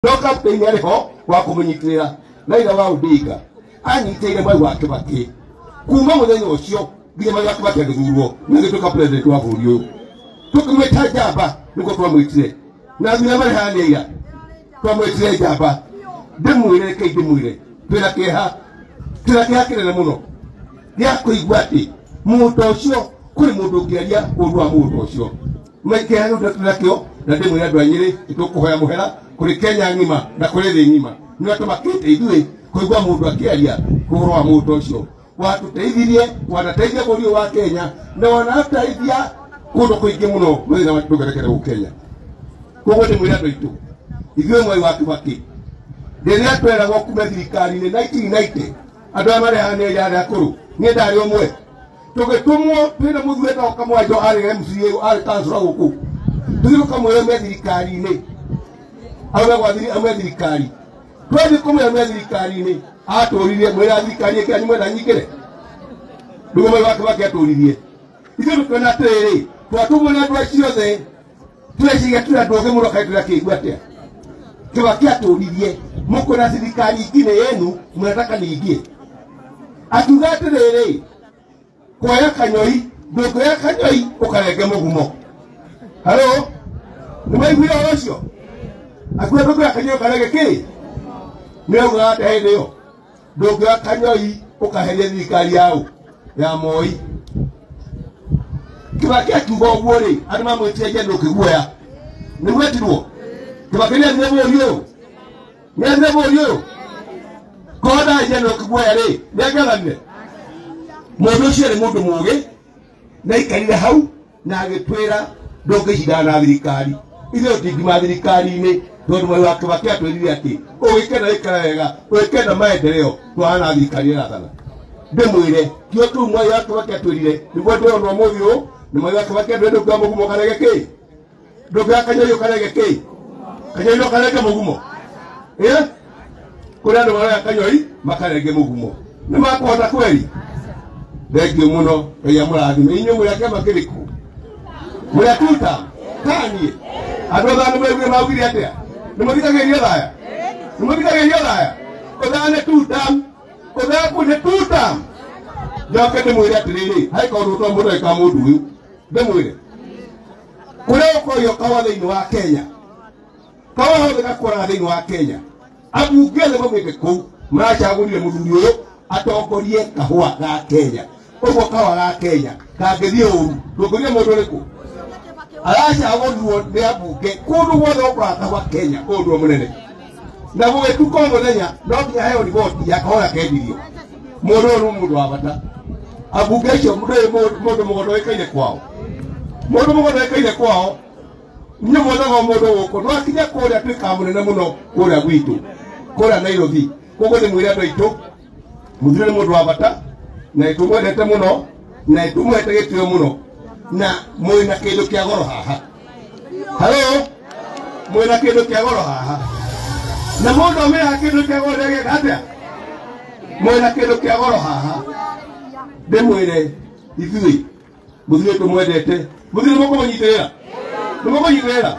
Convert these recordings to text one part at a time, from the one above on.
No captain arĩ ho wa kũmũnyitĩrĩra Raila wa Odinga anyitĩrĩire Mwai wa Kibaki kuma mũthenya ũcio nginya Mwai wa Kibaki agĩthurwo na agĩtuĩka president wa bũrũri ũyũ. Tũkĩmwĩta njamba nĩguo twamwĩtire na athuri arĩa marĩ haha nĩ aira twamwĩtire njamba. Ndĩmwĩre rekei ndĩmwĩre twĩna kĩeha, twĩna kĩeha kĩnene mũno gĩa kũigua atĩ mũndũ ũcio kũrĩ mũndũ ũngĩaria ũru wa mũndũ ũcio. Kĩeha kĩu twĩnakĩo na ndĩmwĩre andũ a Nyĩrĩ nĩtũkũhoya mũhera kũrĩ Kenya ng'ima na kũrĩ thĩ ng'ima. Nĩ atũmakĩte ithuĩ kũigua mũndũ akĩaria ũhoro wa mũndũ ũcio watũteithirie, wanateithia bũrũri ũyũ wa Kenya na wanateithia kũndũ kũingĩ mũno mathĩna tũgerekere gũkũ Kenya. Koguo ndĩmwĩre andũ aitũ ithuĩ Mwai wa Kibaki rĩrĩa tweragwo kuma thirikari-inĩ 1990 andũ aya marĩ haha nĩ arĩa akũrũ, niĩ ndarĩ ũmwe tũgĩtũmwo twĩna mũthuri wetagwo Kamwanjo arĩ MCA arĩ councillor gũkũ tũthiĩ tũkamwĩre me thirikari-inĩ aume gwa aume thirikari. Twathiĩ kũmwĩra me thirikari-inĩ atũririe mwĩra thirikari ĩngĩ anyu mwenda nyingĩre nĩguo Mwai wa Kibaki atũririe. Ithuĩ tũkĩona atĩrĩrĩ twatũmwo nĩ andũ acio othe tũreciria twĩ andũ ogĩ mũno kaĩ tũrakĩigua atĩa. Kibaki atũririe mũkwĩra thirikari ingine yenu mnataka niingie, akiuga atĩrĩrĩ kuoya kanyoi ndũngĩoya kanyoi ũkarenge mũgumo. Halo, nĩ maiguire ũhoro ũcio? Akiuga ndũngĩoya kanyoi ũkarenge kĩ? Nĩ augaga atĩa hĩndĩ ĩyo? Ndũngĩoya kanyoi ũkaheria thirikari yaũ ya Moi. Kibaki akiuga ũguo rĩ, andũ mamwĩtire General Kĩguoya. Nĩguo etirwo? Kibaki nĩ athire bũrũri ũyũ? Nĩ athire bũrũri ũyũ? Korwo ndarĩ General Kĩguoya rĩ, nĩ angĩathanire? Mũndũ ũcio nĩ mũndũ mũũgĩ na aikarire hau na agĩtwĩra ndũngĩcindana na thirikari. Ithuĩ tũtingiuma thirikari-inĩ tondũ Mwai wa Kibaki atwĩrire atĩ ũgĩkenda gũikara wega, ũgĩkenda maendeleo, twarana na thirikari ĩrathana. Ndĩmwĩre kĩo kĩu Mwai wa Kibaki atwĩrire nĩguo ndĩrona ũmũthĩ ũyũ nĩ Mwai wa Kibaki atwĩrire ndũngĩoya mũgumo ũkarege kĩ? Ndũngĩoya kanyoi ũkarege kĩ? Kanyoi no karenge mũgumo? Ĩ? Kũrĩ andũ maroya kanyoi makarenge mũgumo. Nĩ makũhota kweri? Thengiũ mũno, Ngai amũrathime. Inyuĩ mũrĩ a kĩama kĩrĩkũ? Mũrĩ a tuta? Taniĩ? Andũ athano maiguire maugire atĩa? Nĩ mũthikagĩrĩria thaya? Nĩ mũthikagĩrĩria thaya? Ũthaya nĩ tuta, ũthaya kũ nĩ tuta. Njoke ndĩmwĩre atĩrĩrĩ, harĩ kaũndũ twa mũndũ agĩkaga mũndũ ũyũ. Ndĩmwĩre kũrĩa gũkoragio kahũa thĩinĩ wa Kenya, kahũa hothe gakũraga thĩinĩ wa Kenya, ambunge othe maumĩte kũu maracagũrire mũthuri ũyũ atongorie kahũa ga Kenya. Ũguo kahũa ga Kenya kangĩthiĩ ũru ndũngĩria mũndũ ũrĩkũ aracagũrirwo nĩ ambunge kũndũ guothe gũkũraga kahũa Kenya, ũyũ nĩguo mũnene. Na gũgĩtuka o mũthenya no nginya heo riboti ya kahũa kendirio. Mũndũ ũyũ nĩ mũndũ wa bata. Ambunge acio ndũĩ mũndũ mũgondo wĩkaine kwao, mũndũ mũgondo wĩkaine kwao niĩ muonaga mũndũ gũkũ no akinya kũrĩa atuĩkaga mũnene mũno kũrĩa gwitũ kũrĩa Nairobi. Koguo ndĩmwĩre andũ aitũ mũthuri nĩ mũndũ wa bata na nĩtũmwendete mũno na nĩtũmũhete gĩtĩo mũno na mwĩna kĩndũ kĩa goro haha. Halo, mwĩna kĩndũ kĩa goro haha na mũndũ aumĩraga kĩndũ kĩa goro ndagĩka atĩa? Mwĩna kĩndũ kĩa goro haha. Ndĩmwĩre ithuĩ mũthuri tũmwendete, mũthuri mũkũmũnyitĩrĩra, nĩmũkũnyitĩrĩra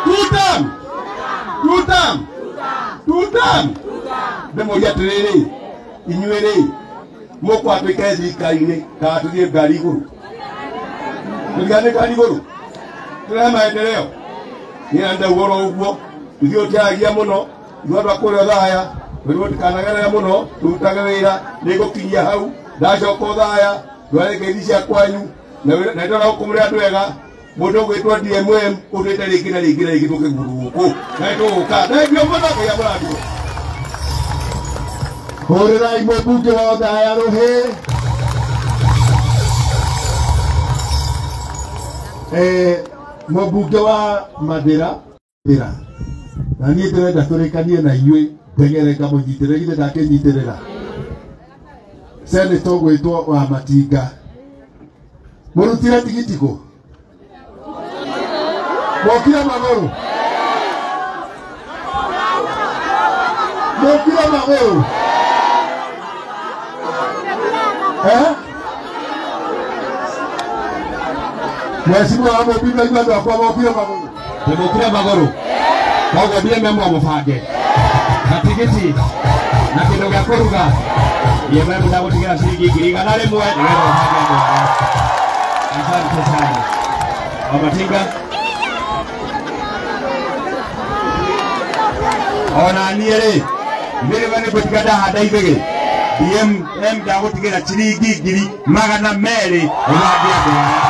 two term, two term, two term. Ndĩmũrie atĩrĩrĩ, inyuĩ rĩ mũkwa tũikare thirikari-inĩ kana tũthiĩ ngari igũrũ? Tũthiane ngari igũrũ tũrehe maendeleo. Niĩ ndauga oro ũguo, ithuĩ tũtiaragia mũno, ithuĩ andũ a kũrĩa Othaya twĩrwo tũtikanagerere mũno, tũrutage wĩra. Nĩngũkinyia hau ndacoka Othaya ndware ngeithi cia kwanyu na ndona gũkũ mũrĩ andũ ega. Mũndũ ũgwĩtwo DMM ũtwĩte rĩngĩ na rĩngĩ na rĩngĩ tũke gũkũ na nĩtũgũka. Thengiũ mũno, Ngai amũrathime. Hũrĩrai mũmbunge wa Othaya rũhĩ. Mũmbunge wa Mathĩra Thĩra na niĩ ndĩrenda tũrĩkanie na inyuĩ ndeng'ere ngamũnyitĩrĩra githĩ ndakĩnyitĩrĩra Senator gwĩtwo wa Matinga. Mũrutire tigiti kũ? Mokire magũrũ? Mokire magũrũ? Eh? Mheshimiwa wa Mũmbunge, andũ akwa mokire magũrũ. Nĩmũkire magũrũ. Koguo DMM mũbange na tigiti na kĩndũ gĩa kũruga. DMM ndagũtigĩra ciringi 100,000 nĩgetha ũbange andũ aya. Asante sana. Wamatinga. Ona niĩ rĩ, nĩrĩwe nĩ ngũtiga ndahanda ithĩgĩ. DMM ndagũtigĩra ciringi 200,000 ũbange andũ aya.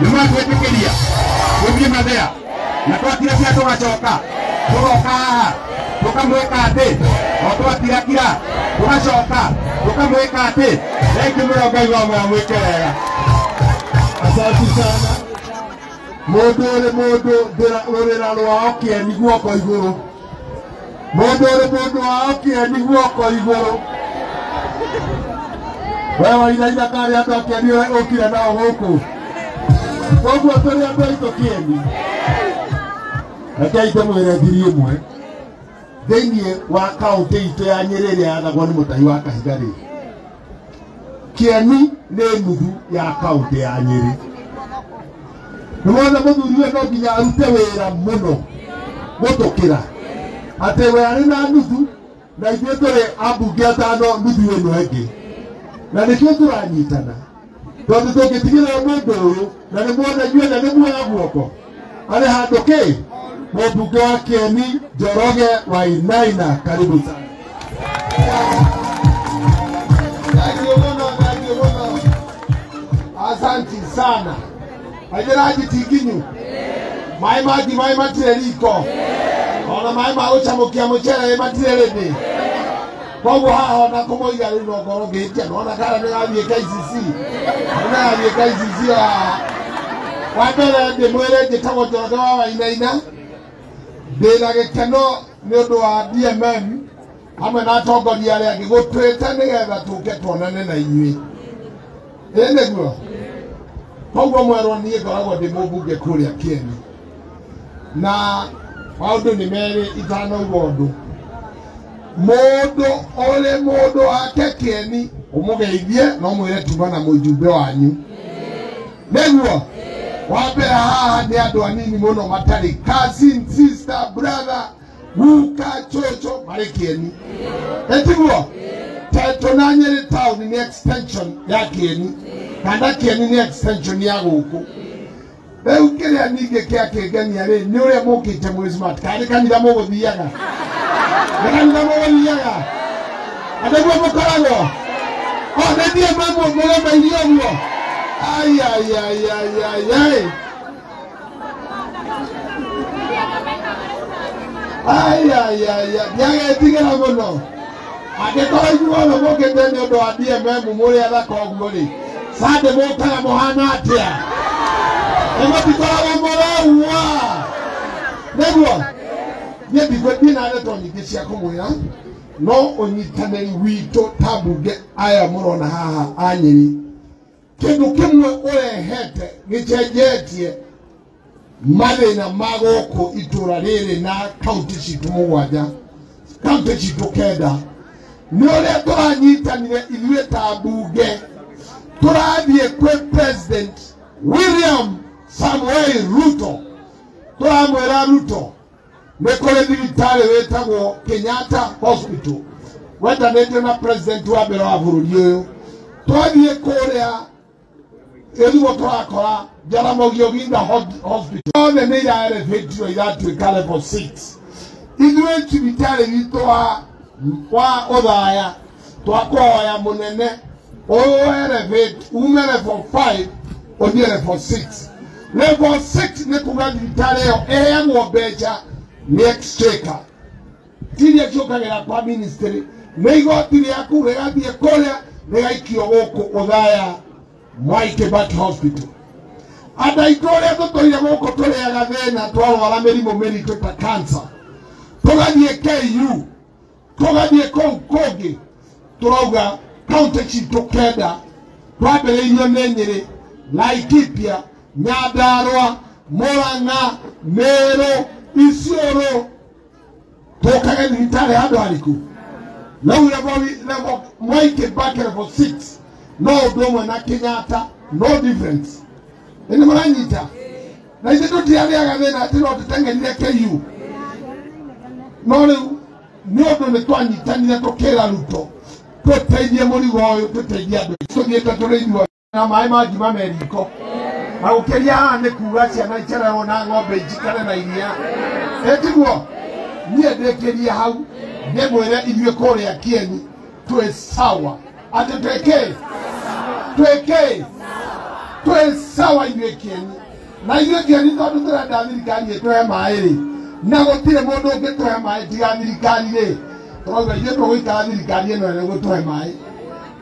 Nĩmwatwĩtĩkĩria gũthiĩ Mathĩra na twakira cia tũgacoka tũgoka haha tũkamwĩka atĩ o twatirakira tũgacoka tũkamwĩka atĩ. Thengiũ mũno, Ngai wa muoyo mwĩke wega. Asante sana. Mũndũ ũrĩ mũndũ rũrĩra rwao kĩeni guoko igũrũ. Mũndũ ũrĩ mũndũ wao kĩeni guoko igũrũ. We wairaira karĩ andũ a kĩeni ũkire nao gũkũ. Koguo tũrĩ andũ aitũ kĩeni. Rekei ndĩmwĩre thiri ĩmwe. Thĩinĩ wa kaũntĩ itũ ya Nyĩrĩ ĩrĩa yathagwo nĩ Mũtahi wa Kahiga rĩ, Kĩeni nĩ nuthu ya kaũntĩ ya Nyĩrĩ. Nĩwona mũthuri ũyũ no nginya arute wĩra mũno gũtũkĩra atĩ we arĩ na nuthu na ithuĩ tũrĩ ambunge atano nuthu ĩno ĩngĩ, na nĩkĩo tũranyitana tondũ tũngĩtigĩrĩra mũndũ ũyũ na nĩ muona inyuothe nĩ muoya guoko arĩ handũ kĩ. Mũmbunge wa Kĩeni Njoroge Wainaina, karibu sana. Thank you mũno, thank you mũno. Asanti sana. Aithĩra njiti nginyu. Maĩ mangi maĩ matirĩ riko. Ona maĩ ma gũcamũkia mũcere matirĩ rĩndĩ. Koguo haha ona kũmũiga rĩu no ngorwo ngĩhĩtia, nĩwona kana nĩgathiĩ KCC. Nĩgathiĩ KCC haha. Wa mbere ndĩmwĩre njĩtagwo Njoroge wa Wainaina. Ndĩna gĩkeno nĩ ũndũ wa DMM hamwe na atongoria arĩa angĩ gũtwĩta nĩgetha tũke tuonane na inyuĩ. Ĩ nĩguo. Koguo mwerwo niĩ ngoragwo ndĩ mũmbunge kũrĩa Kĩeni. Na maũndũ nĩ merĩ itanauga ũndũ. Mũndũ ũrĩ mũndũ wake Kĩeni ũmũgeithie na ũmwĩre tuma na mũjumbe wanyu. Nĩguo. Wa mbere haha nĩ andũ anini mũno matarĩ cousin, sister, brother, guka, cũcũ marĩ Kĩeni. Ĩtiguo? Tetũ na Nyĩrĩ town nĩ extension ya Kĩeni kana Kĩeni nĩ extension ya gũkũ. Rĩu kĩrĩa ningĩ kĩa kĩngenia rĩ nĩ ũrĩa mũkĩte mwĩ smart. Kana nĩ kanitha mũgũthiaga? Nĩ kanitha mũgũthiaga? Na nĩguo mũkoragwo? O nĩ thiĩ mũgemairie ũguo? Ai ai ai ai ai ai. Ai ai ai ai. Ndiagetigĩra mũno. Angĩkorwo inyuothe mũkĩte nĩ ũndũ wa DMM mũrĩ athaka ũguo rĩ, Sunday mũkaga mũhana atĩa? Nĩ mũtikoragwo mũraua. Nĩguo? Niĩ ndigwĩthiĩ na ndeto nyingĩ cia kũmwĩra, no ũnyitanĩri witũ ta mbunge aya mũrona haha a Nyĩrĩ, kĩndũ kĩmwe ũrehete gĩcenjetie mathĩna ma gũkũ itũra rĩrĩ na kaũntĩ citũ mũgwanja, kaũntĩ citũ kenda, nĩ ũrĩa tũranyitanire ithuĩ ta mbunge tũrathiĩ kwĩ President William Samoei Ruto. Tũramwĩra Ruto nĩ kũrĩ thibitarĩ wĩtagwo Kenyatta Hospital wetanĩtio na president wa mbere wa bũrũri ũyũ. Twathiĩ kũrĩa ĩriguo tũrakora Jaramogi Oginga Hospital othe nĩ iraelevatio iratuĩka level 6. Ithuĩ thibitarĩ witũ wa Othaya twakũhoya mũnene ũelevate ume level 5 ũthiĩ level 6. Level 6 nĩ kuga thibitarĩ ĩyo ĩheagwo mbeca nĩ exchequer, tiria ciũkagĩra kwa ministry, nĩ igoti rĩaku rĩgathiĩ kũrĩa rĩgaikio gũkũ Othaya Mwai Kibaki Hospital. Andũ aitũ ũrĩa tũtũire gũkũ tũrĩaga thĩna twarwara mĩrimũ mĩritũ ta cancer, tũgathiĩ KU, tũgathiĩ kũu kũngĩ, tũrauga kaũntĩ citũ kenda twambĩrĩirio nĩ Nyĩrĩ, Laikipia, Nyandarua, Murang'a, Meru, Isiolo, tũkage thibitarĩ handũ harĩkũ? Rĩu level Mwai Kibaki level 6 no ũndũ ũmwe na Kenyatta, no difference. Nĩ mũranyita? Na ithuĩ tũtiarĩaga thĩna atĩ no tũteng'erire KU. No rĩu nĩ ũndũ nĩ twanyitanire tũkĩra Ruto tũteithie mũrigo ũyũ, tũteithie andũ. Tũthiĩte tũrĩ ithuothe na maĩ ma ngima me riko. Na gũkĩria haha nĩ kuga ciana icererwo na ng'ombe njikare na iria. Ĩtiguo? Niĩ ndĩkĩrie hau ndĩmwĩre ithuĩ kũrĩa Kieni twĩ sawa. Atĩ twĩ kĩ? Twĩ kĩ? Twĩ sawa ithuĩ Kieni. Na ithuĩ Kieni tondũ tũrenda thirikari ĩtũhe maĩ rĩ, na gũtirĩ mũndũ ũngĩtũhe maĩ tiga thirikari rĩ, tũrauga ithuĩ tũgũikara thirikari ĩno ĩrĩa ĩgũtũhe maĩ.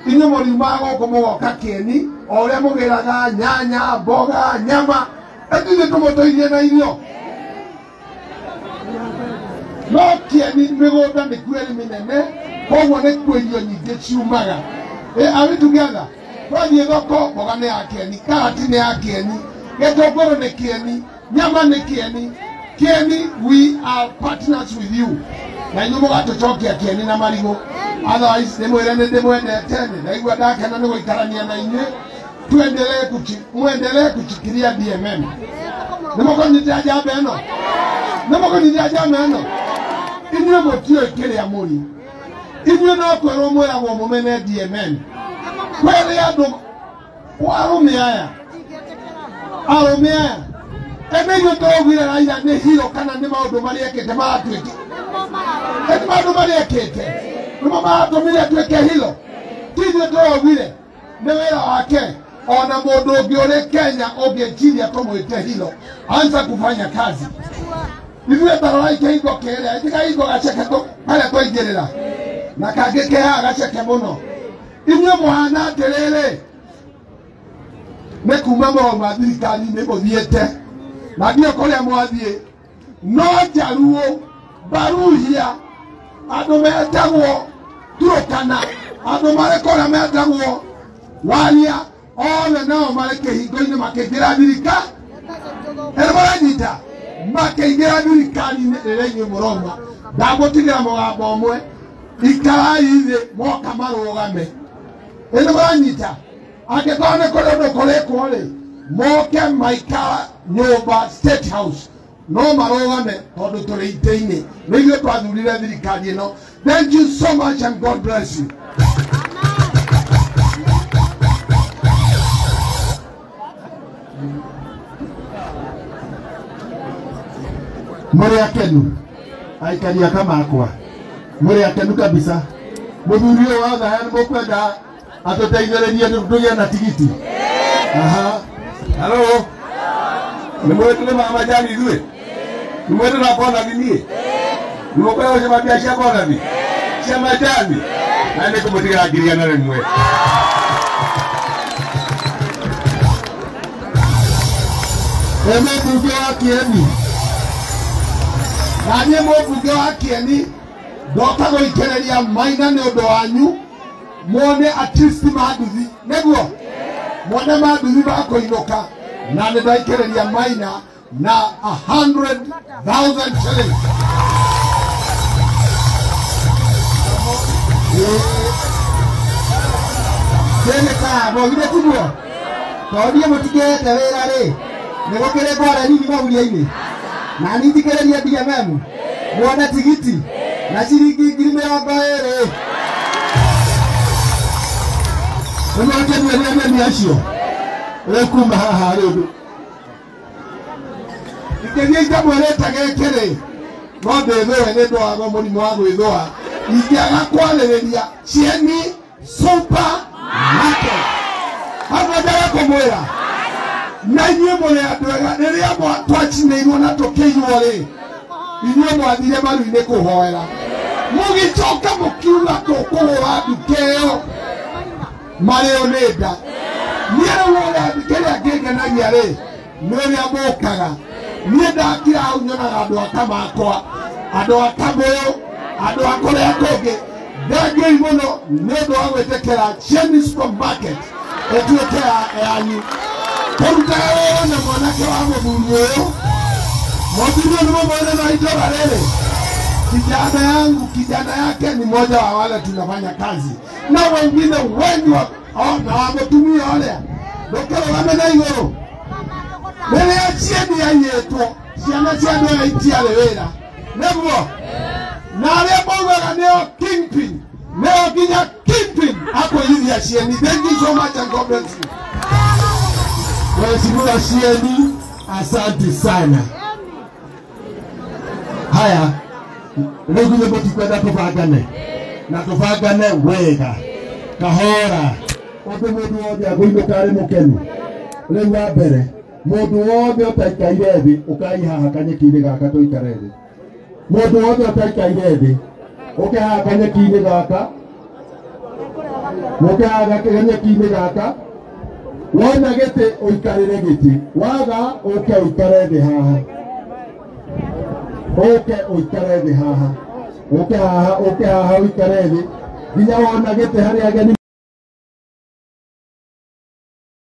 Inyuĩ mũriumaga gũkũ mũgoka Kieni o ũrĩa mũgĩraga nyanya, mboga, nyama, ĩthuĩ tũmũtũirie na irio. No Kieni mĩgũnda nĩkuo ĩrĩ mĩnene, koguo nĩkuo irio nyingĩ ciumaga. Are we together? Twathiĩ thoko, mboga nĩ ya Kieni, karati nĩ ya Kieni, gĩtũngũrũ nĩ Kieni, nyama nĩ Kieni. Kieni, we are partners with you. Na inyuĩ mũgatũcokia Kieni na marigũ. Otherwise, ndĩmwĩre nĩ ndĩmwendete, nĩ ndaigua ndakena nĩ gũikarania na inyuĩ. Tuendelee muendelee kuchikiria DMM. Nĩ mũkũnyitĩra njamba ĩno? Nĩ mũkũnyitĩra njamba ĩno? Inyuĩ mũtiũĩ kĩrĩa mũrĩ. Inyuĩ no kwĩrwo mwĩragwo mũmene DMM. Kwĩrĩ andũ arũme aya. Arũme aya. Ene inyuĩ tũraugire Raila nĩ hero kana nĩ maũndũ marĩa ekĩte maratuĩke. Nĩ maũndũ marĩa ekĩte. Nĩmo maratũmire atuĩke hero. Ti ithuĩ tũraugire nĩ wĩra wake. Ona mũndũ ũngĩ ũrĩ Kenya ũngĩciria tũmwĩte hero, anza kufanya kazi. Ithuĩ tarorai kĩhingo kĩrĩa, ti kahingo gaceke karĩa twaingĩrĩra. Na kangĩ ke haha gaceke mũno. Inyuĩ mũhana atĩrĩrĩ, nĩ kuma mũrauma thirikari-inĩ mũthiĩte. Na ndiũĩ kũrĩa mwathiĩ. No Njaruo, Baruhia, andũ metagwo Turukana, andũ marĩ kũrĩa metagwo Waria, othe nao marĩ kĩhingo-inĩ makĩingĩra thirikari. Ĩrĩ mũranyita? Makĩingĩra thirikari-inĩ rĩrĩa inyuĩ mũrauma. Ndamũtigĩra mũgambo ũmwe, ikarai thĩ moka marũgame. Ĩrĩ mũranyita? Angĩkorwo nĩ kũrĩ ũndũ kũrĩkwo rĩ, moke maikara nyũmba State House, no marũgame tondũ tũrĩ itĩ-inĩ. Nĩ ithuĩ twathurire thirikari ĩno. Thank you so much and God bless you. Mũrĩ akenu, aikari a Kamakwa, mũrĩ akenu kabisa. Mũthuri ũyũ wa Othaya nĩ mũkwenda atũteithĩrĩrie tũgĩe na tigiti. Aha. Hello. Nĩ mũĩ tũrĩmaga majani ithuĩ? Nĩ mũĩ tũna bonathi niĩ? Nĩ mũkwenda gũcema mbia cia bonathi? Cia majani? Na nĩ ngũmũtigĩra 100,000. Ĩ mũmbunge wa Kieni. Na niĩ mũmbunge wa Kieni ndoka gũikĩrĩria maina nĩ ũndũ wanyu, muone at least manduthi, nĩguo muone manduthi makũinũka, na nĩ ndaikĩrĩria maina na 100,000 shillings. Kĩene mogire tiguo? Tondũ niĩ mũtikĩhete wĩra rĩ, nĩ gũkĩrĩ ngwara nyingi mahuria-inĩ. Na niĩ thikĩrĩrie DMM, muone tigiti na ciringi 20,000. Nĩ mwakenia nĩ ageni acio? Rĩu kuma haha rĩu. Ingĩthiĩ itamwĩrĩte gĩkĩ rĩ, no ndĩthũe nĩ ũndũ wa mũrimũ wa gwĩthũa. Ingĩaga kwarĩrĩria Cieni Supermarket. Hau ndendaga kũmwĩra. Na inyuĩ mũrĩ andũ ega, rĩrĩa twacinĩirwo na tũkĩirwo rĩ, inyuĩ mwathire maru-inĩ kũhoera. Mũgĩcoka mũkiuga tũkũgũra nduka ĩyo marĩo nĩ nda. Niĩ rĩu ũrĩa kĩrĩa kĩngenagia rĩ, nĩ ũrĩa mũkaga. Niĩ ndakira hau nyonaga andũ a Kamakwa, andũ a Kamũyũ, andũ a kũrĩa kũngĩ. Thengiũi mũno nĩ ũndũ wa gwĩtĩkĩra Cieni Supermarket ĩtuĩke yanyu. Kũrutaga wĩra na mwanake wa mũthuri ũyũ. Mũthuri ũyũ nĩ mũmwene na itũũra rĩrĩ. Kijana yangu, kijana yake ni mmoja wa wale tunafanya kazi. Na wengine wengi na wametumia wale. Ndũkĩrũgame na igũrũ. Rĩrĩa cieni aiyĩtwo ciana cia andũ aya itiarĩ wĩra nĩguo na arĩa maugaga nĩo kingpin nĩo nginya kingpin akũiyithia cieni. Thank you so much and God bless you. Mheshimiwa Shieni, asante sana. Haya, rĩu githĩ mũtikwenda tũbangane na tũbangane wega kahora ũndũ mũndũ wothe agũinũka arĩ mũkenu. Rĩu wa mbere mũndũ wothe ũtaikaire thĩ ũkai haha kanyeki-inĩ gaka tũikare thĩ. Mũndũ wothe ũtaikaire thĩ ũke haha kanyeki-inĩ gaka, mũke haha kanyeki-inĩ gaka. Wona gĩtĩ ũikarĩre gĩtĩ, waga ũke ũikare thĩ haha, ũke ũikare thĩ haha, ũke haha, ũke haha ũikare thĩ nginya wona gĩtĩ harĩa ageni.